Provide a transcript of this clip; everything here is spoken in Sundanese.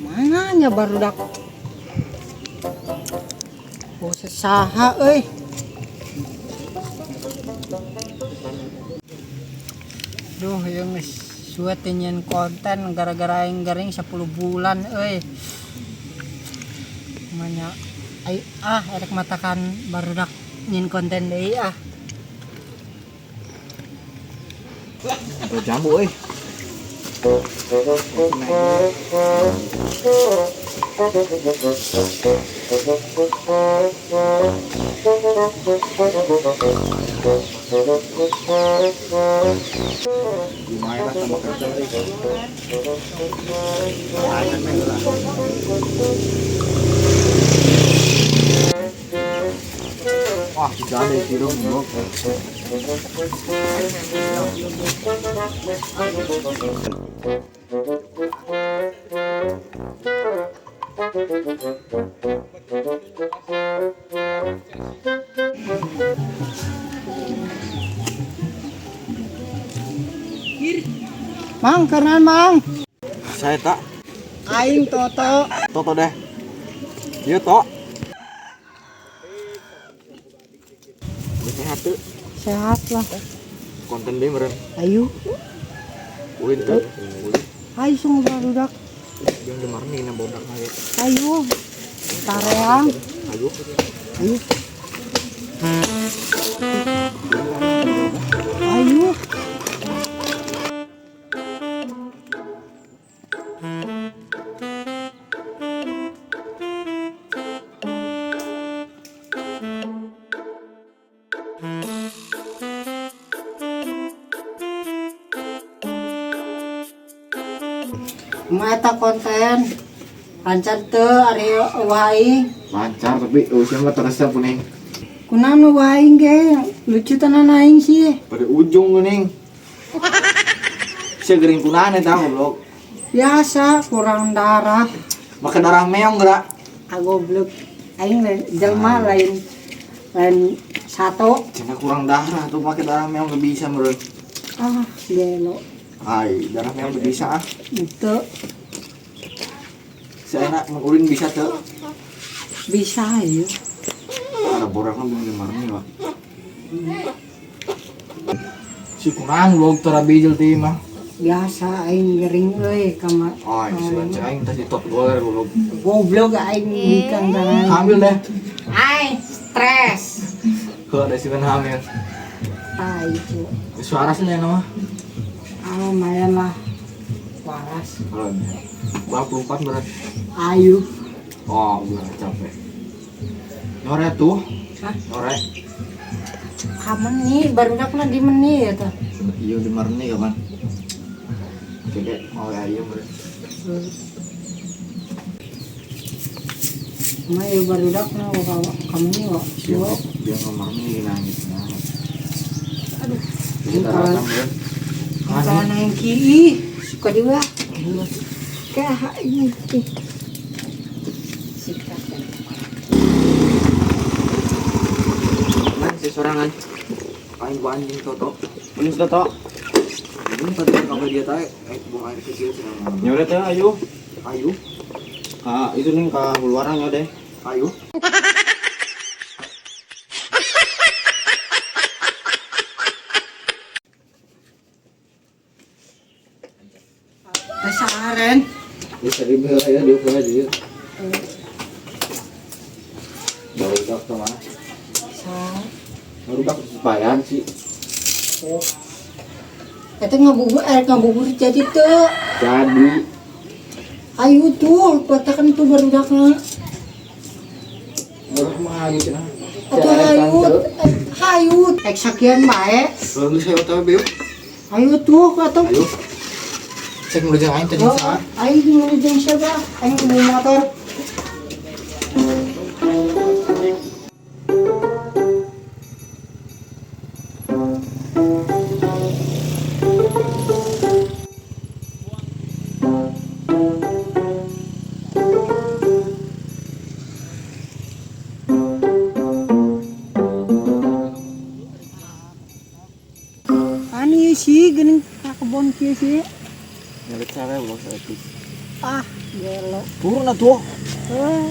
Mana nya barudak? Oh, sesaha euy. Duh, ieu geus suwe teh nyieun konten gara-gara aing gering 10 bulan euy. Manya ai ah erek matakan barudak nyieun konten deui ah. Atau jambu euy. Lumayan lah tambah kerja euy. Wah, tidak ada tirung, bro. Mang, karenan Mang. Saya tak. Aing Toto. Toto deh. Iya, Tok. Sehat tuh. Sehat lah. Konten deh meren. Ayo. Ulin tuh. Ulin. Ayo semua barudak. Yang demar nih na bodak lagi. Ayo. Tareang. Ayo. Ayo. Ayo. Mata konten lancar teu ari eueuh aing. Lancar tapi usia mah terasa kuning. Kunaon eueuh aing ge lucu tenan aing sih. Pada ujung kuning. Sia gering kunaon eta goblok. Biasa kurang darah. Make darah meong geura. Ah goblok. Aing jelema lain lain satu. Cenah kurang darah tuh make darah meong ge bisa meureun. Ah gelo. Ai, darah meong ge bisa ah. Henteu. Saya enak ulin bisa tuh. Bisa ya. Ada borak mah belum nih, Pak. Si kurang blog tara bijil teh mah. Biasa aing gering euy ka mah. Oh, si aing teh di top goler goblok. Goblok aing bikang tangan. Hamil deh. Ai, stres. Heuh ada si hamil. Tai itu. Suara sih nama. Ah, lumayan lah. Waras. 44 berat. Ayo. Oh, udah capek. Nyore tuh. Hah? Nyore. Kamen nih, baru nak di meni ya tuh. Iya di marni kapan? Kayak mau ayo berat. Ma ya baru dak na kamu nih kok. Dia ngemarni nangis. Aduh. Kita datang berat. Kalau nang kii suka juga. Kayak ini. Sikat. Man, si sorangan. Aing gua anjing Toto. Ini Toto. Ini tadi kamu dia tae, buang air kecil cenah. Nyore teh ayo. Ayo. Ah, itu nih ka keluaran ya deh. Ayo. Besaren. Bisa dibeli ya dia punya dia. Baru dak tuh mah. Baru dak sepayan sih. Oh. Eta ngabubur, ngabubur jadi teu. Jadi. Ayo tuh, patakan tuh baru dakna. Baru mah ayo cenah. Atuh hayu, hayu. Ek sakian bae. Lalu saya tahu bieu. Ayo tuh, atuh. Ayo. Cek menuju aing teh jeung saha? Aing menuju jeung siapa? Aing mau motor. Ani sih geuning ka kebon kieu sih. Nyelip cewek ulah saeutik. Ah, gelo. Turun atuh. Eh.